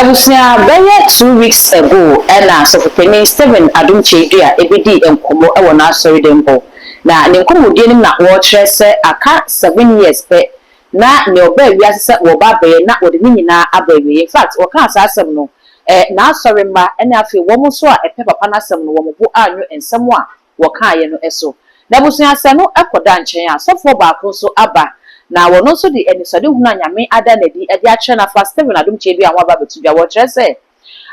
Abusua, bɛyɛ 2 weeks ago ɛna Sɔfopanin Stephen Adom Kyei-Duah ɛbɛdii nkɔmmɔ ɛwɔ n'asɔredan hɔ. Na ne nkɔmmɔdie no mu na wɔrekyerɛ sɛ aka 7 years pɛ na nea ɔbaa wiase sɛ wɔba abɛyɛ na wɔde ne nyinaa aba awie. In fact, wɔkaa saa asɛm no, n'asɔre mma ɛne afei wɔn nso a ɛpɛ papa n'asɛm no, wɔn bo anwo nsɛm a wɔkaeɛ no so. Na abusua, sɛ no ɛkɔda nkyɛn a, sɔfoɔ baako nso aba na wɔn nso de anisoadehunu a Nyame ada n'adi de akyerɛ n'afa Stephen Adom Kyei-Duah ho aba abɛto dwa. Wɔkyerɛ sɛ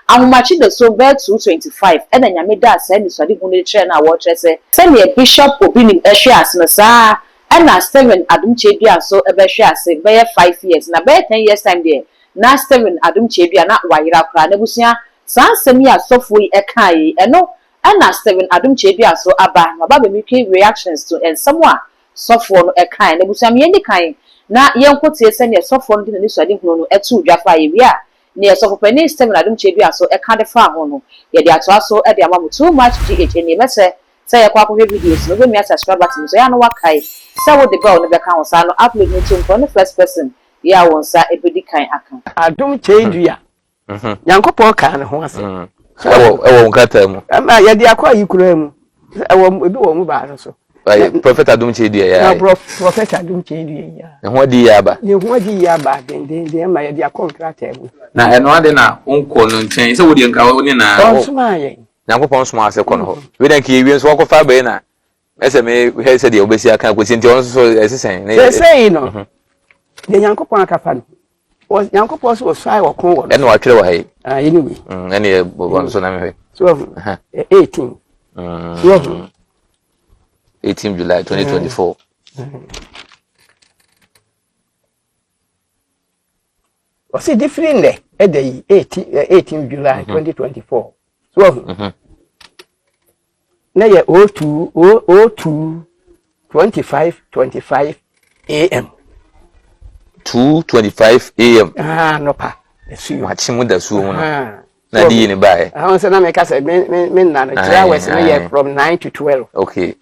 ahomakye da so bɛyɛ 2:25 ɛna Nyame da saa anisoadehunu no kyerɛ no a wɔkyerɛ sɛ sɛnea Bishop Obinim ɛhwɛ ase no, saa ɛna Stephen Adom Kyei-Duah nso ɛbɛhwɛ ase bɛyɛ 5 years, na bɛyɛ 10 years time deɛ, na Stephen Adom Kyei-Duah na wayera koraa. N'abusua, saa nsɛm yi a sɔfoɔ yi ɛkaa yi, ɛno ɛna Stephen Adom Kyei-Duah nso aba na ɔba bɛmake reactions to nsɛm a sɔfoɔ no ɛkae. N'abusua, yɛn kan na yɛnko tie sɛnea sɔfoɔ no de n'anisoadehunu no ɛto dwa fa. Yɛwie a, nea sɔfopanin Stephen Adom Kyei-Duah so ɛka de fa ho no, yɛde atoa so ɛde ama mo. Too Much GH ɛnie. Mɛsɛ sɛ yɛkɔ akɔhwɛ videos no, wobɛmia subscribe button so, yɛ ano wakae sɛ wode bell no bɛka ho saa no, upload no to mpɔ ne first person yɛ a wɔn nsa ɛbɛdi kan aka. Adom Kyei-Duah, Nyankopɔn kaa ne ho asɛm. Ɛwɔ nkrataa mu. Ɛma yɛde akɔ ayi kura mu, ɛwɔ ebi wɔ mu baako so. Prophet Adom Kyei-Duah yɛ. Na Prophet Adom Kyei-Duah yɛ. Ne ho adi yɛ aba. Ne ho adi yɛ aba dendenden ma yɛde akɔ nkrataa mu. Na ɛno ade na nkɔ no nkyɛn sɛ wodi nka wo ne na. Ɔnsoma yɛn. Nyankopɔn soma ase kɔ no hɔ. Wei na nka yɛwie nso wɔkɔfa abɛyi na ɛsɛ me hwɛ sɛ deɛ wobɛsi aka akɔsi, nti ɔno nso so ɛsesɛn. Sɛsɛyi no deɛ, Nyankopɔn akafa no, Nyankopɔn so wɔsuae wɔko wɔ no. Ɛna watwerɛ wɔ ha yi. Ah, yɛne wei. Ɛne yɛ bɔ nso na mehwɛ. So wahu 18, so wahu. 18 July 2024. Ɔsi de firi nnɛ ɛda yi, 18 July 2024, so wahu, na yɛ 02 02 25 25 am. 2:25 am. Ah, nɔpa esu. Wakye mu da suo mu no na de yi ne baeɛ. Ahun sɛ na meka sɛ me nna no 3 hours no yɛ from 9 to 12.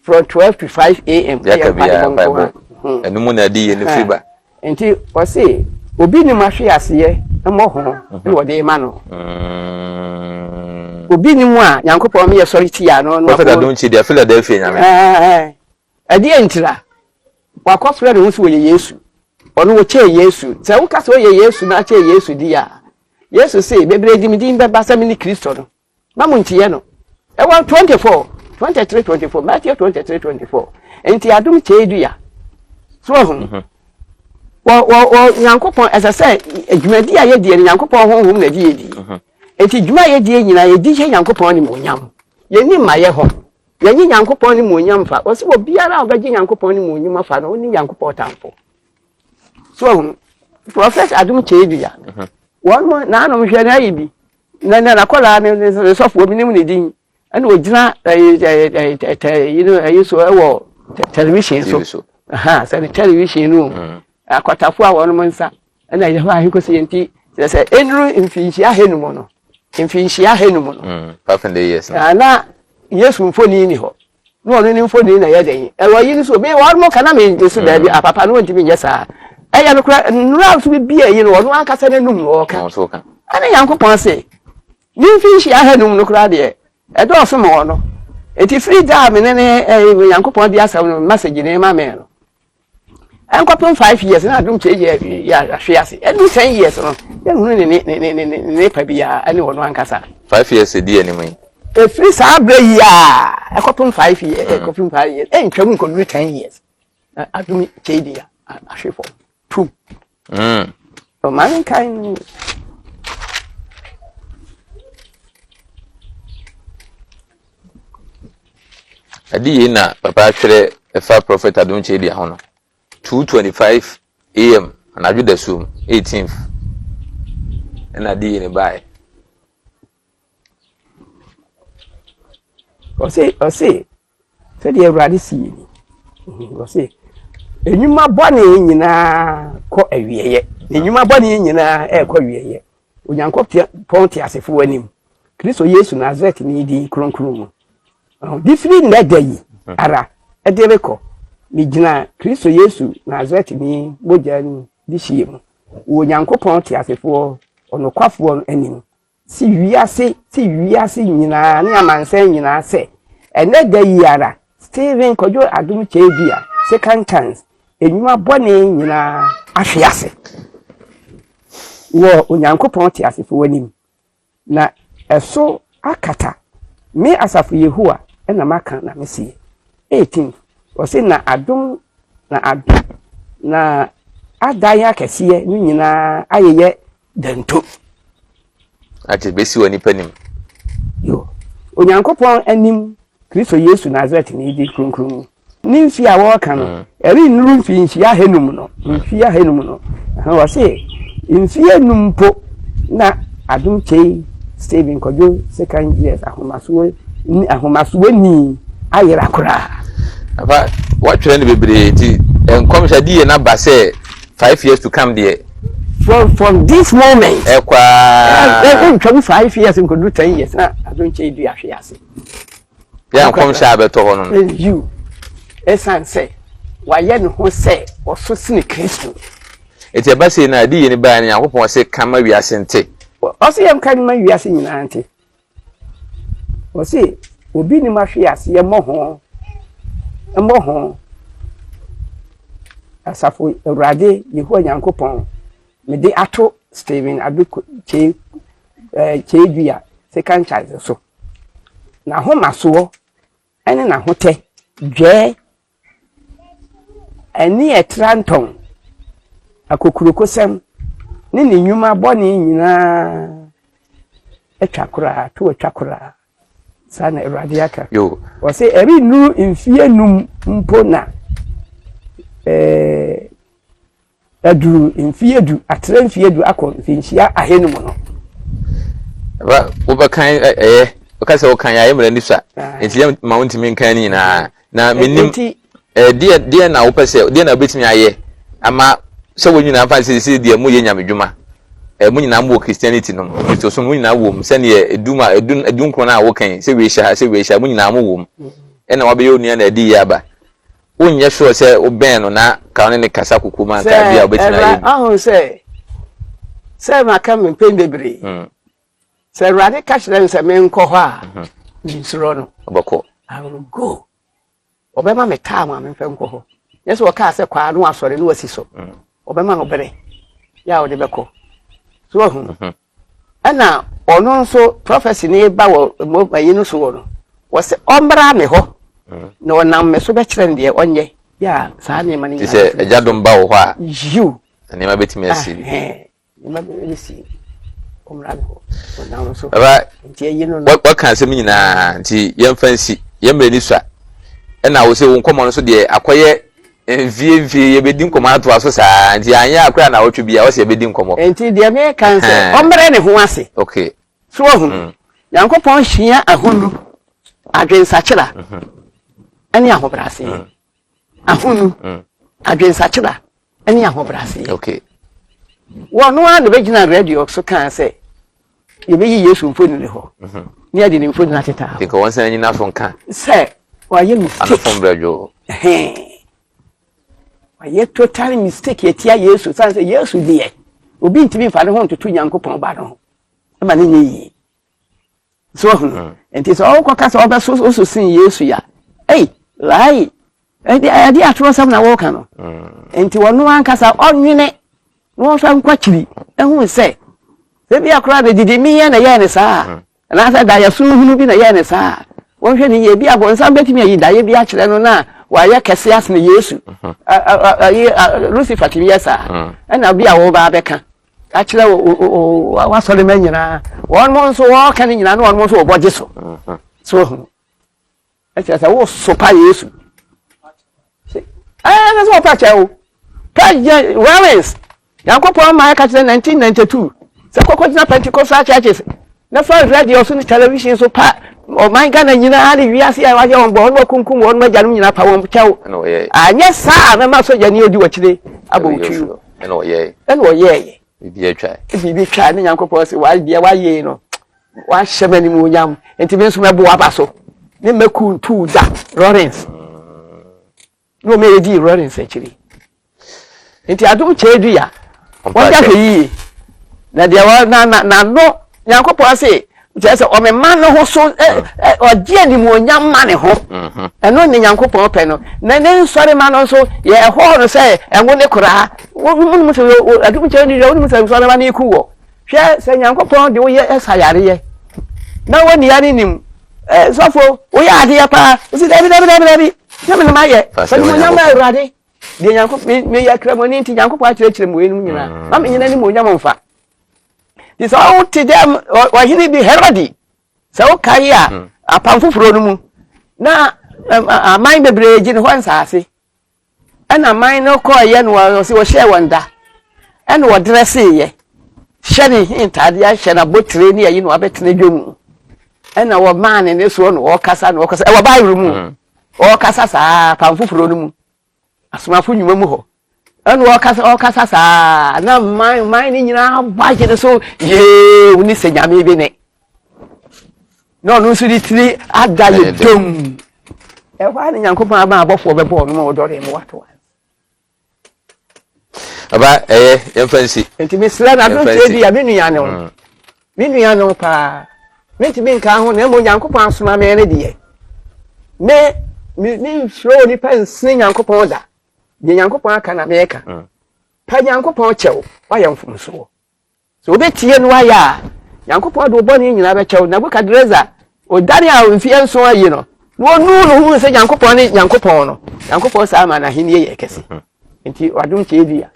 From 12 to 5 am. Yɛka biara mpaebɔ ɛno mu na de yi ne firi ba. Nti ɔse obi nim ahwe aseɛ mmɔ ho na wɔde ma no. Obi nim a Nyankopɔn meyɛ sɔre tia no. Prophet Adom Kyei-Duah, Philadelphia Nyame. Ɛdeɛ ntira wakɔfrɛ ne ho sɛ wɔyɛ Yesu, ɔno wɔkyɛɛ Yesu. Sɛ woka sɛ wɔyɛ Yesu na akyɛɛ Yesu di a, Yesu se bebree di me din bɛba sɛ me ne Kristo no, ma mo ntiɛ no. Ɛwɔ 24 23 24, Matthew 23 24. Nti Adom Kyei-Duah so ɔho wɔ wɔ wɔ Nyankopɔn, ɛsɛ sɛ dwumadi a yɛdie no, Nyankopɔn honhom na ɛde yɛdi. Nti dwuma a yɛdie nyinaa, yɛdi hyɛ Nyankopɔn nimonyam. Yɛni mma yɛ hɔ, yɛnye Nyankopɔn ne muonyam fa. Wɔsɛ obiara a ɔbɛgye Nyankopɔn ne muonyam afa no, ɔne Nyankopɔn tamfo. So ɔho Prophet Adom Kyei-Duah, wɔn mo n'anom hwɛ no ayi bi na n'akɔlaa ne sɔfoɔ bi nim ne din, ɛna ogyina ɛyi ɛyi ɛyi ɛyi no ɛyi so ɛwɔ television so ha sɛ ne television no, akwatafo a wɔn nsa ɛna yɛ hɔ ahenkosi yɛn. Ti kyerɛ sɛ enuru mfinhyia ahenum no, mfinhyia ahenum no, 500 years. Na Yesu mfoni ni hɔ na ɔno ne mfoni na yɛ den ɛwɔ yi nso obi wɔn mo kana mi nso daabi apapa no wɔntumi nyɛ saa. Ɛyɛ no kora nnura nso bi bia yi no, ɔno ankasa n'anum na ɔka. Ɛne Nyankopɔn se ne mfinhyia ahenum no koraa deɛ, ɛdɔɔso ma ɔno. Eti firi da a me ne ɛɛ Nyankopɔn de asɛm no message ne ma me no, ɛnkɔpem 5 years na Adom Kyei yɛ yɛ ahwe ase. Ɛdu 10 years no, yɛnhunu ne pa biara ɛne ɔno ankasa. 5 years edi anim yi. Efiri saa abere yi a ɛkɔpem 5 years, ɛkɔpem 5 years, ɛntwam nkɔduru 10 years na Adom Kyei de ahwe fam tum. Ɔman nkan. Ade yei na papa atwerɛ ɛfa Prophet Adom Kyei-Duah ho no, 2:25 am anadwo da suom, 18th, ɛna ade yei ne baeɛ. Ɔse sɛdeɛ Awurade si yi ni, ɔse enyuma bɔne nyinaa kɔ awieeɛ, enyuma bɔne nyinaa ɛrekɔ awieeɛ Onyankopɔn te asefoɔ anim, Kristo Yesu Nasaret ne din kronkron mu. De firi nnɛ da yi ara ɛde rekɔ, megyina Kristo Yesu Nasaret ne mogya no de hyia mu wɔ Onyankopɔn te asefoɔ. ɔnokwafoɔ no anim, se wiase se wiase nyinaa ne amansan nyinaa sɛ, ɛnnɛ da yi ara, Stephen Kwadwo Adom Kyei-Duah, Second Chance, nnwuma bɔne nyinaa ahwe ase wɔ Onyankopɔn teasefoɔ anim, na ɛso akata, me asafo Yehowa na maka na meseɛ. 18 ɔse na adom na adom na adan akɛseɛ no nyinaa ayeyɛ danto. Ate bɛsi wɔ nipa nim. Yo, Onyankopɔn anim Kristo Yesu Nasaretni di kronkron mu. Ne mfe a wɔreka no, mm. ɛrennuru mfinhyia ahanum no, mm. mfe ahanum no. Wɔse mfe anum mpo na Adom Kyei Stephen Kwadwo Second years ahomasoɔ ahomasoɔ ni ayera koraa. Papa, wɔatwerɛ no bebree nti nkɔmhyɛ adi yɛ n'aba sɛ 5 years to come deɛ. From this moment. Ɛkɔ aa. Ɛntwam 5 years nkɔduru 10 years na Adom Kyei du ahwe ase. Yɛ nkɔmhyɛ a bɛtɔ hɔ no no. Yiw, esiane sɛ wayɛ ne ho sɛ ɔso sene Kristo. Enti ɛba sei no a, adiyie no baeɛ no, Nyankopɔn se, Ka ma wiase nte. Ɔse yɛnka no ma wiase nyinaa nte. Ɔse obi nim ahwe aseɛ mmɔho, mmɔho. Asafo Awurade Yehowa Nyankopɔn, mede ato Stephen Ado Kyei, eh, Kyei Duah second child so. N'ahomasoɔ ne n'ahotɛ dwɛɛ ani a ɛtra ntɔn, akokurokosɛm ne ne nnwuma bɔne nyinaa atwa koraa, to atwa koraa. Saa na Awurade aka. Ɔse ɛrennuru mfeɛ num mpo na ɛɛ. Aduru mfeɛ du, atrɛ mfeɛ du akɔ mfinhyia ahanum no. Ba wobɛkan ɛyɛ woka sɛ wokan ayɛ mmerɛ ni sua nti yɛ ma wontumi nkan ne nyinaa na menim deɛ deɛ na wopɛ sɛ deɛ na wobɛtumi ayɛ ama sɛ wɔn nyinaa mfa sɛ sɛ deɛ moyɛ nyame dwuma mo nyinaa mowɔ Christianity no Kristosom mo nyinaa wɔ mu sɛdeɛ edu ma edu edu nkron a wokan sɛ wei hyɛ ha sɛ wei hyɛ ha mo nyinaa mowɔ mu ɛna wabɛyɛ onua na ɛde yie aba Wonyɛ sure sɛ wobɛn no na ka wo ne no kasa kokoam a, anka ebia wobɛtumi ayɛ bi. Sɛ Awurade sɛ, sɛ maka me mpɛn bebree, mm. sɛ Awurade ka kyerɛ me sɛ menkɔ hɔ a, mhm. mensuro no. Ɔbɛkɔ. I will go. Ɔbɛma me time a memfɛ nkɔ hɔ. Nyɛ sɛ ɔkaa sɛ kwaa no asɔre no wasi so. Mm. Ɔbɛma no bere yɛ a ɔde bɛkɔ. So wahu. Mhm. Ɛna ɔno nso prophecy no ba wɔ mo ayi no so wɔ no wɔsɛ ɔmmra me hɔ mm. na ɔnam me so bɛkyerɛ no deɛ ɔnyɛ yɛ a saa nneɛma no nyinaa sɛ agya dom ba wɔ hɔ a yiw nneɛma bɛtumi asi nneɛma bɛsi ɔmmra me hɔ ɔnam so nti ayi no no wɔka asɛm nyinaa nti yɛmfa nsi yɛmmerɛ ni sua ɛna wo sɛ wo nkɔmmɔ no so deɛ akɔyɛ Mfie mfie yɛbɛdi nkɔmmɔ atoa so saa nti anyɛ a koraa naawɔtwe biara ɔsɛ yɛbɛdi nkɔmmɔ. Nti deɛ meka n sɛ ɔmmerɛ ne ho ase. Okay. So wahu? Mm. Nyankopɔn hia ahonu, adwensakyera, mm-hmm. ɛne ahobrɛaseɛ. Mm. Ahonu, mm. adwensakyera, ɛne ahobrɛaseɛ. Okay. Wɔn ara na bɛgyina radio so kaa sɛ yɛbɛyi Yesu mfonini hɔ mhm. ne yɛde ne mfonini ateta hɔ. Nka wɔn sɛn nyina so nka. Sɛ wɔayɛ mistake. Anofo mbrɛdwo. Wɔayɛ total mistake yɛtia Yesu san sɛ Yesu deɛ obi ntumi nfa ne ho ntoto Nyankopɔn ba no ho ɛma ne nyɛ yie. So ɔho mm. nti sɛ ɔkɔka sɛ ɔbɛso so sen Yesu ya ei lai ɛde ɛde atorɔsɛm na wɔreka no mm. nti ɔno ankasa ɔnwene na wɔmfa nkɔ akyiri ɛho sɛ sɛ bi akora na didi miyɛ na ɛyɛɛ ne saa mm. anaasɛ daeɛso hunu bi na ɛyɛɛ ne saa wɔnhwɛ ne yie bi abɔnsam bɛtumi ayi daeɛ bi akyerɛ no na wayɛ kɛse asene Yesu mm-hmm. Lucifer tumi yɛ saa mm. ɛna bi a wɔba abɛka akyerɛ wasɔre ma nyinaa wɔn nso wɔka ne nyinaa na wɔn nso wɔbɔ gye so mm-hmm. so ohun ɛkyerɛ sɛ wosopa Yesu ɛɛ sɛ wɔpa kyɛ wo President Rawlings Nyankopɔn ma ɛka kyerɛ 1992 sɛ kɔkɔ gyina Pentecostal churches na fa radio so ne television so pa ɔman Ghana nyinaa ne wiase a wayɛ wɔn bɔ wɔn akunkum wɔn agyanom nyinaa pa wɔn kyɛw anyɛ saa a mɛma sogyani odi w'akyire abɔ wo tuo ɛna ɔyɛɛ ɛna ɔyɛɛ biribi atwa biribi twa ne Nyankopɔn sɛ wayɛ wayɛ no wahyɛ me animuonyam nti me nso mɛbo aba so ne mɛku ntuu da Lawrence ne wɔn yɛ di Lawrence akyiri nti adom kyɛ du ya wɔn de ahwɛ yie. Na deɛ wɔ na na n'ano Nyankopɔn se kyerɛ sɛ ɔmema ne ho so ɔgye animuonyam ma ne ho. Mm-hmm. Ɛno ne Nyankopɔn pɛ no. Na ne nsɔrema no nso yɛ ɛhɔɔ no sɛ ɛnwo ne koraa. Wonim sɛ adum kyerɛ ne wonim sɛ nsɔrema no eku wɔ. Hwɛ sɛ Nyankopɔn de woyɛ ɛsa yareɛ na wɔn nia ne nim. Sɔfo woyɛ adeɛ paa. Wosi dabi dabi dabi dabi. Nyɛ me na mayɛ. Fa animuonyam ma Awurade. Deɛ Nyankopɔn me meyɛ kramoni nti Nyankopɔn akyerɛkyerɛ mu weinom nyinaa. Mm. Ma menyina ne mu onyam mfa. Nti sɛ wote dɛ ɔhene bi Herode sɛ wokae a mm. apam foforɔ no mu na aman bebree gye ne hɔ nsaase ɛna aman no kɔɔyɛ no wɔsɛ wɔhyɛɛ wɔn da ɛna wɔdrɛseeɛ hyɛ ne he ntaadeɛ ahyɛ no abotire ne ayi na wabɛtena dwa mu ɛna wɔmaa ne ne soɔ na wɔkasa na wɔkasa ɛwɔ Bible mu mm. Ɔrekasa saa Apam Foforɔ no mu, Asomafo Nnwuma mu hɔ. Ɛna ɔrekasa ɔrekasa saa na man man no nyinaa bɔ agye ne so yee wo ne sɛ nyame bi ne. Na ɔno nso de tiri ada yɛ dom. Ɛhɔ a ne Nyankopɔn ama abɔfoɔ bɛbɔɔ no ma wɔdɔre mmoa to Aba ɛyɛ yɛmfa nsi. Nti mesrɛ no adom kyerɛ bi a me nua ne wo. Mm. Me nua ne wo paa. Mentumi nka ho na mmom Nyankopɔn asoma me ne deɛ. Me me mensuro onipa nsene Nyankopɔn da. Deɛ Nyankopɔn aka na meka. Mm. Pa Nyankopɔn kyɛw, woayɛ mfomsoɔ. Sɛ wobɛtie no ayɛ a, Nyankopɔn de wo bɔne nyinaa bɛkyɛ wo. Nebukadresar, ɔdane a mfeɛ nson ayi no, na ɔnuu ne ho sɛ Nyankopɔn ne Nyankopɔn no, Nyankopɔn saa ma n'ahennie yɛɛ kɛse. Nti wadom kyɛɛ dua.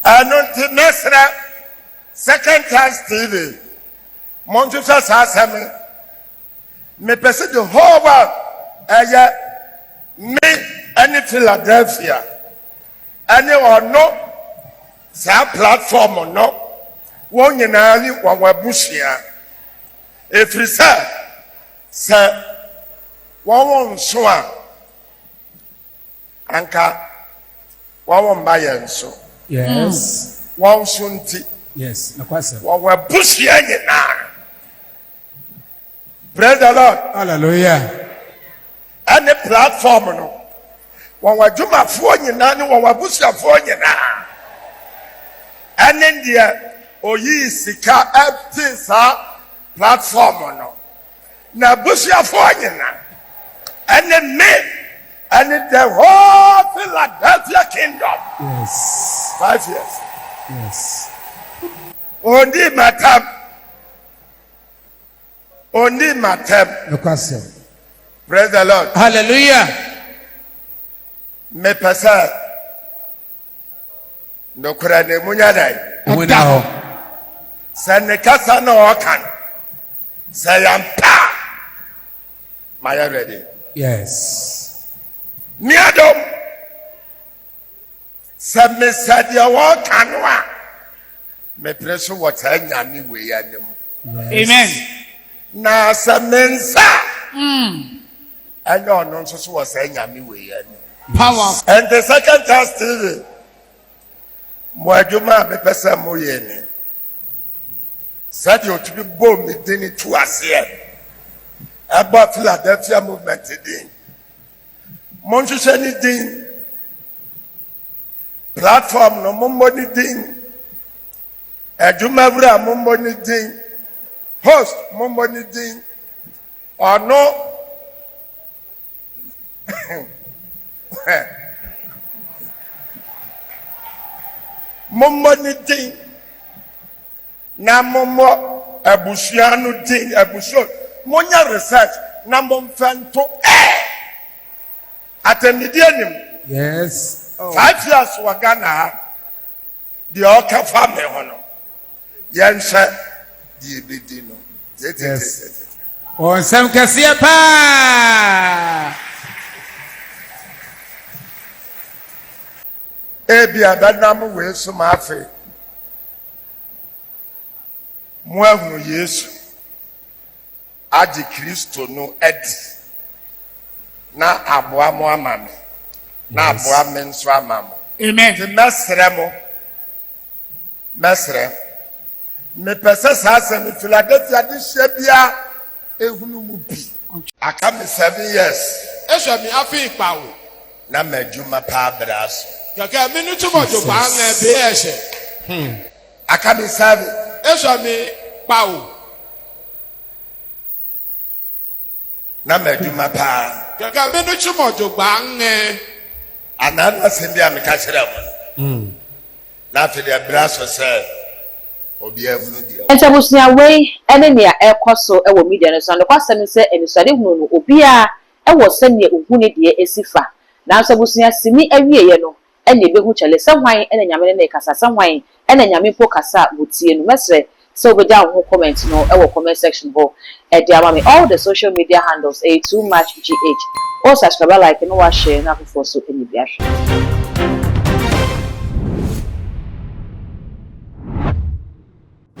Ɛno nti mɛsrɛ Second Chance TV monhwehwɛ saa asɛm yi. Mepɛ sɛ the whole world ɛyɛ me ɛne Philadelphia ɛne ɔno saa platform no wɔn nyinaa ne wɔn abusua ɛfiri sɛ sɛ wɔn nso a anka wɔn mma yɛn so yes wɔn so nti yes wɔn abusua nyinaa. Praise the Lord. Hallelujah. Ɛne platform no, wɔn adwumafoɔ nyinaa ne wɔn abusuafoɔ nyinaa ɛne deɛ oyii sika ɛte saa platform no na abusuafoɔ nyinaa ɛne me ɛne the whole Philadelphia kingdom. Yes. 5 years. Yes. Odi matam. Onni m'atɛm. Nokwasɛm. Praise the Lord. Hallelujah. Mepɛ sɛ nokorɛ no emu nya dɛn? Emu da hɔ. Sɛ ne kasa na ɔka no, sɛ yɛmpa a, mayɛ ready. Yes. Miadom, sɛ mesɛ deɛ wɔka no a, mepere so wɔ saa nyame wei anim. Amen. Na sɛ me nsa ɛnyɛ ɔno nso so wɔ saa nyame wei anim. Power. Ɛnti Second Chance TV, mo adwuma a mepɛ sɛ moyɛ ni. Sɛdeɛ ɔtumi bɔɔ me din tu aseɛ, ɛbɔ Philadelphia Movement din. Monhwehwɛ ne din. Platform no mommɔ ne din. Adwumawura mommɔ ne din. Host mommɔ ne din. Ɔno mommɔ ne din na mommɔ abusua no din abusua monyɛ research na momfɛ nto ɛ atɛmdidi anim. Yes. 5 years wɔ Ghana ha deɛ ɔka fa me ho no yɛnhwɛ deɛ ebedi no. Yes. Wɔ nsɛm kɛseɛ paa. Ebi a bɛnam wei so ma afei mo ahunu Yesu agye Kristo no adi na aboa mo ama me na aboa me nso ama mo. Amen. Nti mɛsrɛ mo, mɛsrɛ mepɛ sɛ saa asɛm Philadelphia de hyia biara ehunu mu bi. Aka me 7 years. Ehwɛ mi afi ikpa wo. Na m'adwuma paa brɛ aso. Kɛkɛ mi ni túmọ̀ jò pa ŋɛ bí ɛhyɛ. Aka me seven. Esɔ mi kpawo. Na m'adwuma paa. Kɛkɛ mi no tsi mɔ dzogba ŋɛ. Anaa no asɛm bi a meka kyerɛɛ mo no. Na afei deɛ berɛ aso sɛ obiara hunu deɛ. Enti abusua wei ne nea ɛrekɔ so wɔ media no so na nokwasɛm ne sɛ anisoadehunu no obiara wɔ sɛnea ohu ne deɛ si fa. Nanso abusua sini awieɛ no na ɛbɛhu kyale sɛ hwan na Nyame ne no rekasa sɛ hwan na Nyame mpo kasa a wɔtie no. Mɛsrɛ sɛ wobɛgya wo ho comment no wɔ comment section hɔ de ama me. All the social media handles ɛyɛ too much GH. Wo subscribe a like na wa share na afoforɔ nso anya bi ahwɛ.